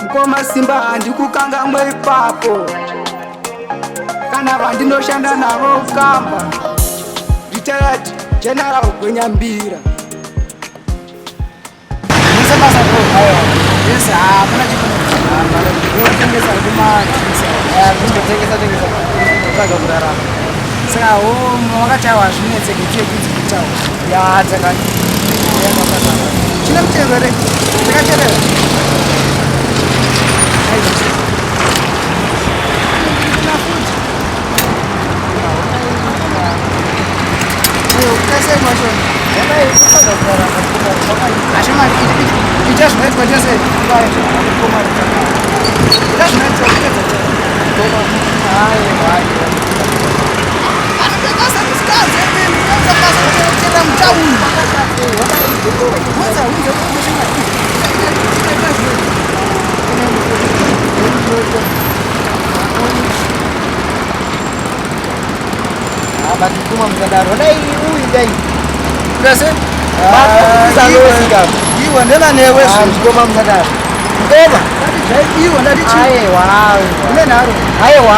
Mkoma Simba handikukangamwe ipapo, kana vandinoshanda navo kamba, retired General Gwenyambira. Mese basa ko. Aiwa. Yes, ah, pana chikono. Ah, pana kutengesa kuma kutengesa tengesa kutsvaga kurarama. Saka wo wakati awa zvinetseke tiye kunzi kutaura. Ya dzaka. Chine mutengo here? Chakacherera. Ita zvinoitwa chese. Ita zvinoitwa anotengesa musikadzi anotengesa mutauni. Unza, unza, unza. Ah, but kuma mukadaro. Dai uyu dai. Kase? Makuza Iwe ndena newe Ah, zvinhu. mukoma mukadaro. Mukoma. Ndati zvaidiwa, ndati chii? Aiwa. Une nharo. Aiwa.